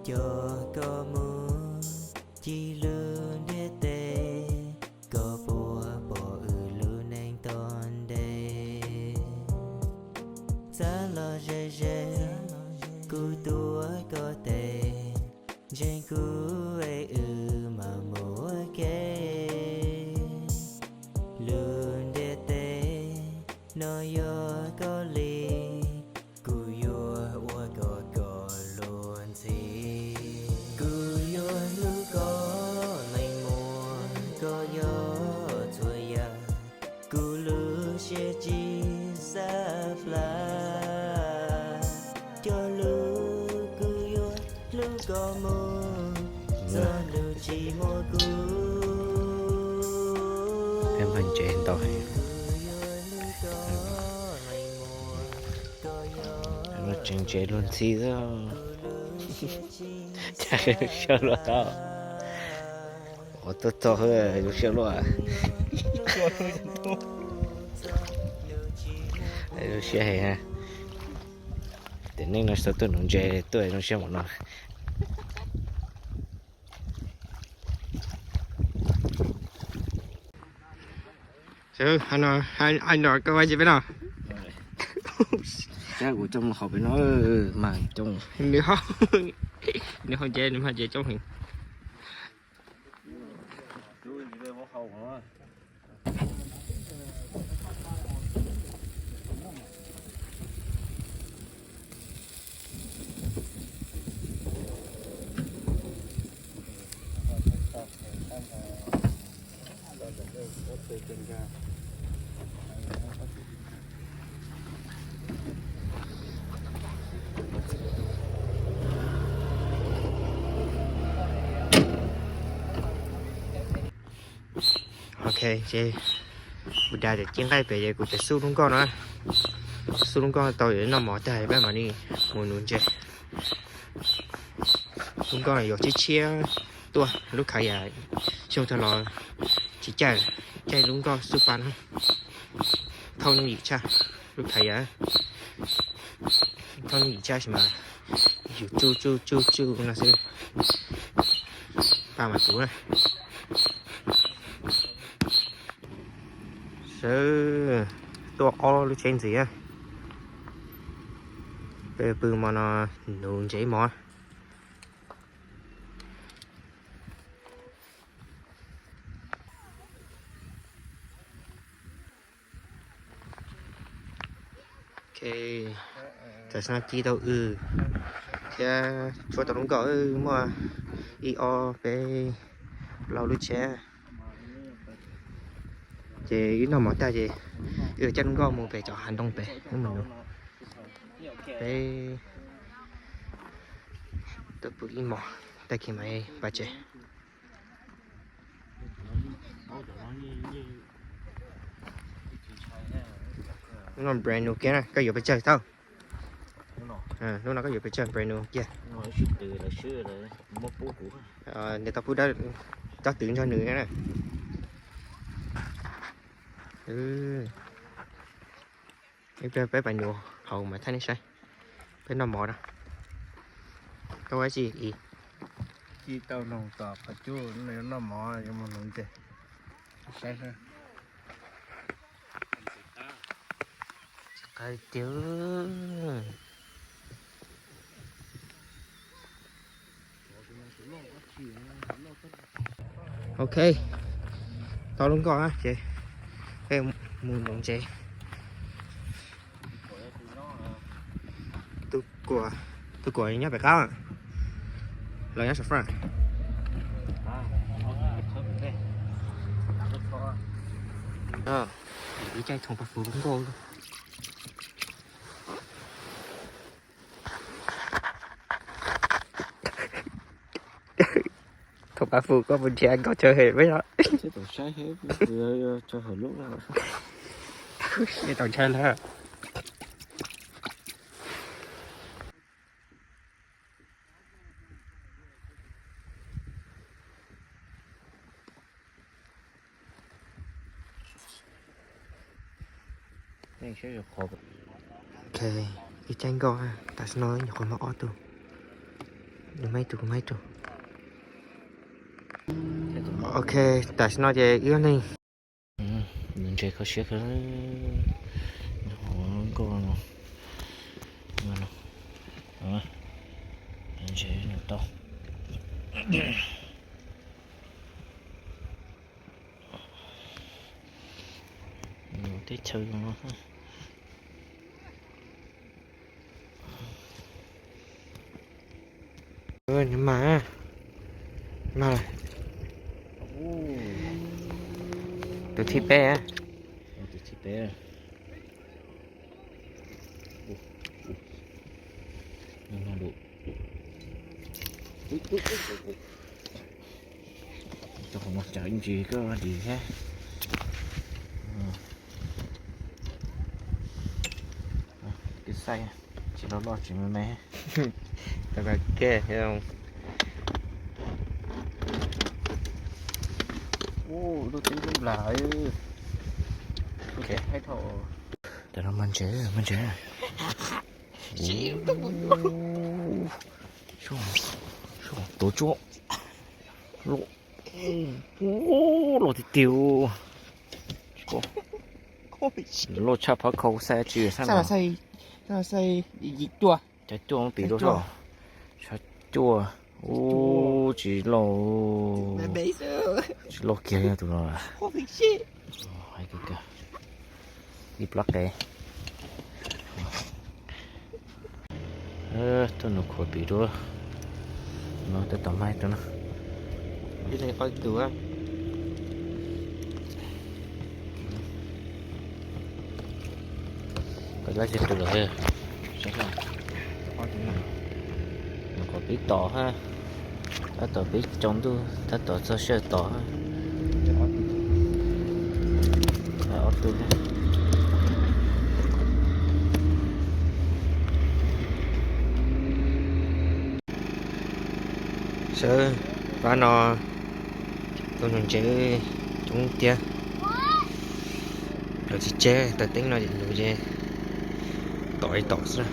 Coj koj mus ci lub ntiaj teb, koj puas pom wb lub neej tau ntev. Txav los ze ze, kuv tuav koj tes, ntseeg kuv es wb mam mus ua ke. Lub ntiaj teb no yog koj li, kuv yuav ua kom koj luag ntxhi. Kuv yuav hlub koj meej muag, koj yog txhua yam, kuv lub siab tsis xav plab. Cog lus kuv yuav hlub koj mus txog nub tsis muaj kuv. Peb npaj ntses ntau heev. Tseem ntses luag ntxhi xwb. Cas zoo siab luaj tau. Ua tuaj txog zoo siab luaj. Zoo siab heev. Tiam neej no tsis tau tuaj nuv ntses tuaj zoo siab npaum no. Ai no, koj ua dab tsi peb no? Kuv coj mus haus pem no mas coob. Nws ho, nws haus ntses, nws haus ntses coob heev. Ok, ces kuv dag tias ci nqaij pem ces kuv tseem xub lub nkoj no. Xub lub nkoj tau noj mov tag peb mam li mus nuv ntses. Lub nkoj yuav tshiab tshiab tuaj, lub khav yam xyoo tag los tsis caij, caij lub nkoj xub pa no. Thauj yooj yim tshaj, lub khav yam thauj yooj yim tshaj sis mas yus tsuj tsuj tsuj tsuj no xwb, pa mas tsuv na. Sawv, tuaj ob lub tsheb ntxiv na. Peb pw mo no, nuv ntses mov. Ok, tam sim no ci tau w thiab tshuab tau lub nkoj, muaj ib ob peb plaub lub tsheb. Ces wb noj mov tag ces wb caij lub nkoj mus pem cov hav ntoo pem wb mus nuv. Peb tuaj pw ib hmos, tag kis mam li npaj tsev. Lub no brand new kiag na, koj yuav pes tsawg tau? Lub no koj yuav pes tsawg brand new kiag? Nws tau pub dab, tsob twv nrog nws na. Peb pab pais nuv hauv mas thaij nej saib. Peb noj mov na. Koj ua dab tsi? Ci tau noog tom qhov cub, noj mov yuav mus nuv ntses. Saib. Ok, tau lub nkoj ces peb mus nuv ntses. Tus kuam, tus kuam nyob pem qab los nyob saum front. Ib caij thoom paj fus lub nkoj. Thoom paj fus koj puas nrhiav nkoj tsawg heev peb no? Tau ntshai lawm. Ok, ib caij nkoj, tam sim no nyuam qhuav muaj ob tug. Kuv muab ib tug, kuv muab ib tug. Ok, tam sim no ces wb ob leeg. Ntses kho siab kawg, hauv nkoj no. Ntses tau. Teb chaws no. Nws mas, mas tus thib peb, tus thib peb. Tau qhov no tsawv ntsis koj dim thiab. Koj saib, tsis loj loj tsis me me. Tau kiag. Ub, lub teb lub nplas. Tam no mas ntses, mas ntses. Tuav tsuab. Loj tiag tiag. Loj tshaj phab khau xav tsis xab no. Cov cuaj muab piv rau soj. Cov cuaj. Ub, tsis loj. Tsis loj kiag tus no. Hais tias ib plab qe. Tuaj nws khuav pim dua. No tab tom mas rau no. Ib leeg ob tug. Koj dab tsi qw lawm. Nws khuav pib tom ha. Tab tom pib tsaus ntuj tab tom txog sij hawm tom ha. Ob tug. Sawv, pab no tus nus ntsev coob tiag. Lawv tsis tseb taws teeb no ces tom li tom xwb.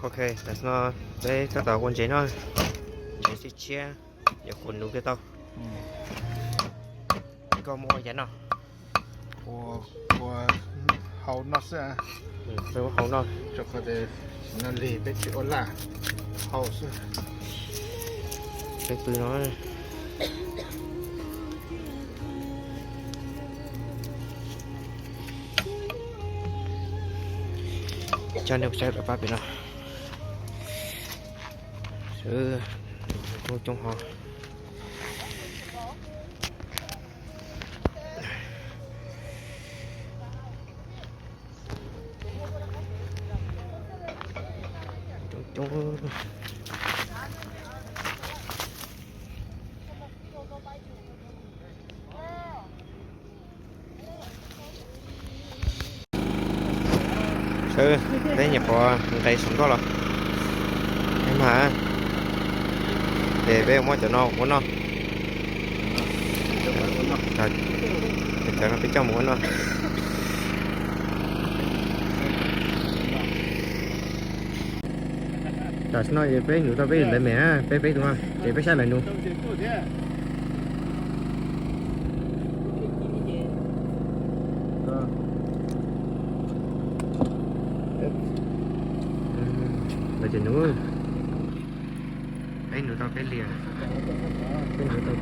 Ok, tam sim no peb tab tom ua ntses no, ntses tshiab tshiab, yuav qhuav nuv kiag tau. Koj muab ua yam no. Ua hau noj xwb. Hau noj. Rau qhov tias no lig peb tsis ua laj, hau xwb. Peb pw no. Coj nej saib rov pab pem no. Coob coob ho. Coob coob. Sawv, peb nyuam qhuav nqes saum nkoj los. Peb mas, ces peb muab cov no ua noj. Cov no peb coj mus ua noj. Tam sim no ces peb nuv tau peb lawv mem na, peb peb tus no ces peb saib lawv nuv. Lawv tseem nuv. Peb nuv tau peb liag. Peb nuv tau.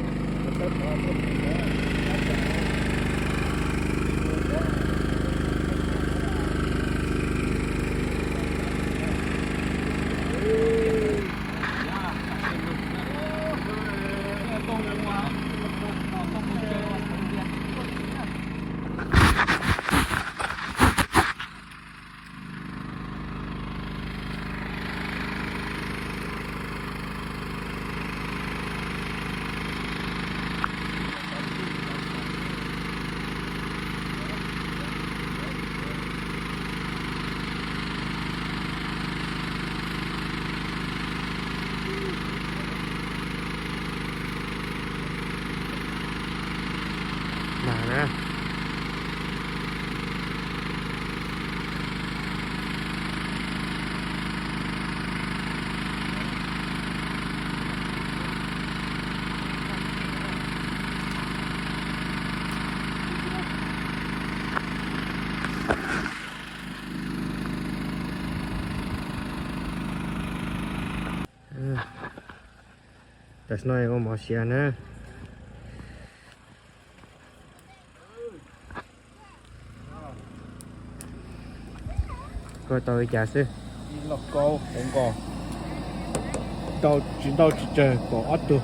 Tam sim no ua mov siav na. Koj tau li cas xwb? Lauj kaub hauv nkos, tsis ntau tsis tsawg, kaum ob tug.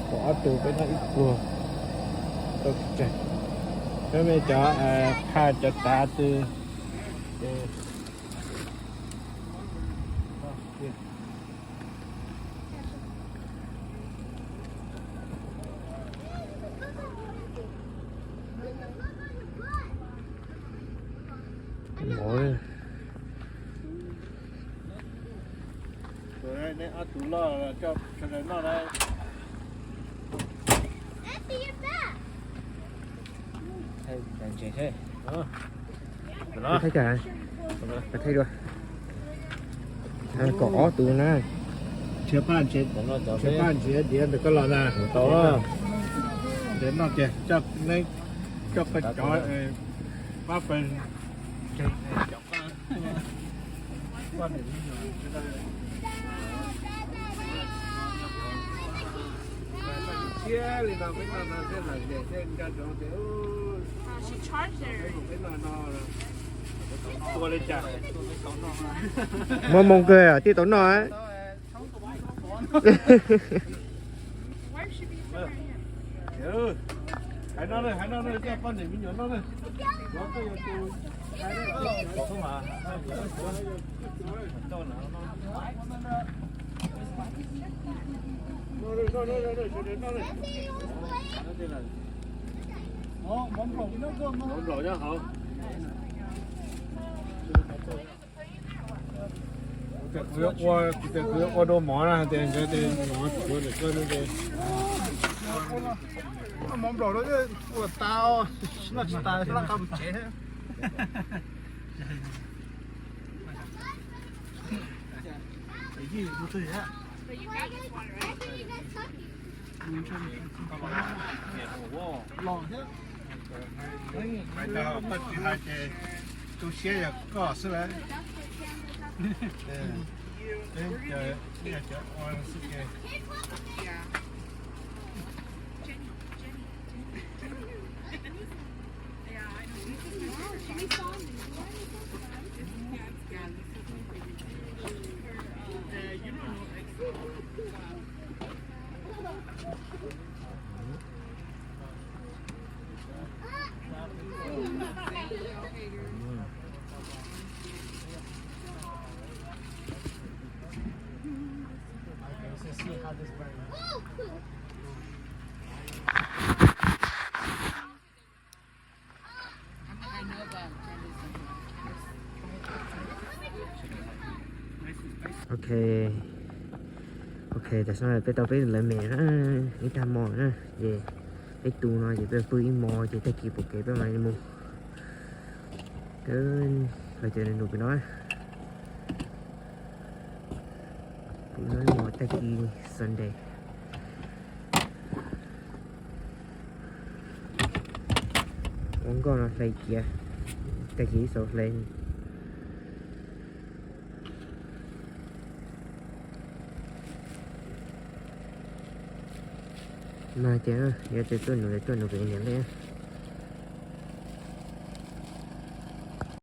Kaum ob tug peb noj ib pluag, tau tsis tsawg. Peb me cov phaj cov tav twg. Ob tug loj coj sawv daws noj na. Thaij dua. Kaum ob tug na. Tsis paj ntshiav diav ntawm koj los na. Tau. Noj ces coj peb cov pab pawg. Thiab li no peb noj no thiab lawm ces thiaj nco ntsoov tias peb noj no tua li cas. Muaj moo kawg tib tau noj. Hais no, hais no, coj poj niam me nyuam noj na. Mov nplaum nyob hauv. Kuv tias kuv yuav ua, kuv tias kuv yuav ua dua mov na, tias nkawd tias mov tsuav ntawm koj no ces. Mov nplaum no ua tas, noj tsis tas laj qab mus tsev. Los thiab. Hais tias koj tsis hais ces tu siab yog koj xwb lawm. Cov ua xwb ces. Ok, ok, tam sim no peb tau peb lawv mem na, ib tag hmo na, ces peb tu no ces peb pw ib hmo ces tag kis pom kev peb mam li mus. Kawg, los cov nus pem no, pw no ib hmo tag kis Sunday. Ua nkoj no hlais kiav, tag kis ib xaus hlais. Mas ces yog tias tuaj nus, tuaj nus pem niam lej.